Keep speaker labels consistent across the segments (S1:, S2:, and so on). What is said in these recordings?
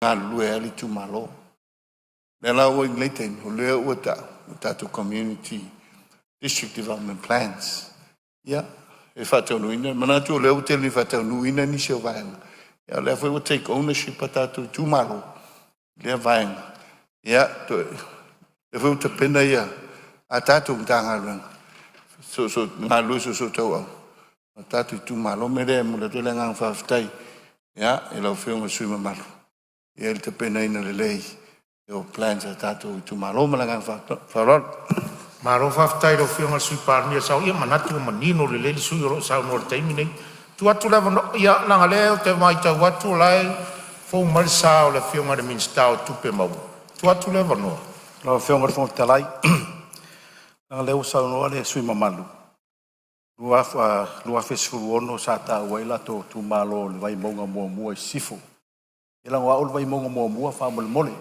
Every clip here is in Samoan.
S1: Galulue ai le itumalo. Lea la ua i lenei taimi, o lea ua tau o tatou community district development plans. Ia, e faataunuuina, manatu o lea ua tele ina faataunuuina nisi o vaega, a o lea foi ua take ownership a tatou itumalo i lea vaega. Ia, lea foi ua tapena a tatou Matagaluega e galulue soosootauau ma tatou itumalo. O le mea lea e momoli atu ai le agaga faafetai i lau Afioga i le sui usufono mamalu i le tapenaina lelei o plans a tatou itumalo. Ma le agaga faaaloalo. Malo faafetai i lau Afioga i le Sui Palemia. Ia manatu ua manino lelei le sui usufono o lo o saunoa i le taimi lenei. Tuu atu le avanoa, ia leaga o lea ou te matau atu o la e fou mai le sa o le Afioga i le Minisita o Tupe Maua. Tuu atu le avanoa. Lau Afioga i le Fofoga Fetalai, leaga o lea ua saunoa le sui usufono mamalu, 2016 sa taua ai latou itumalo o le Vaimauga 1 i sisifo. Ia leaga o au o le Vaimauga 1 faamolemole.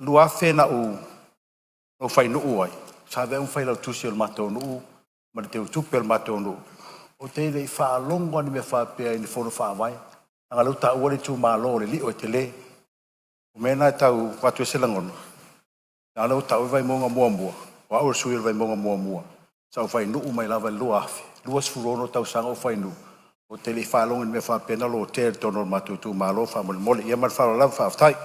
S1: 2000 na ou fainuu ai, sa avea au ma failautusi o le matou nuu ma le teutupe o le matou nuu. Ou te le i faalogo lava i ni mea faapea i ni fono faavae, leaga o lea ua taua le itumalo o le lio e tele. O le mea lena e tau avatu ai se lagona, leaga o lea ua taua le Vaimauga 1, o au o le sui o le Vaimauga 1, sa ou fainuu mai lava i le 2000, 26 tausaga o ou fainuu, ou te le i faalogo i ni mea faapea na lotea i totonu o le matou itumalo faamolemole. Ia ma le faaaloalo lava, faafetai.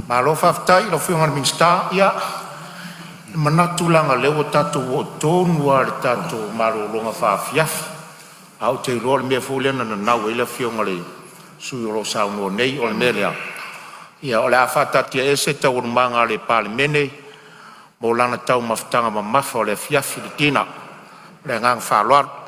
S1: Malo faafetai i lau Afioga i le Minisita. Ia, e manatu leaga o lea ua tatou oo tonu lava i le tatou malologa faaafiafi, ae ou te iloa o le mea foi lea na nanau ai le afioga i le sui usufono o lo o saunoa nei. O le mea lea, ia o le a faataatiaese Taualumaga a le Palemene mo lana taumafataga mamafa o le afiafi, le dinner. Ma le agaga faaaloalo.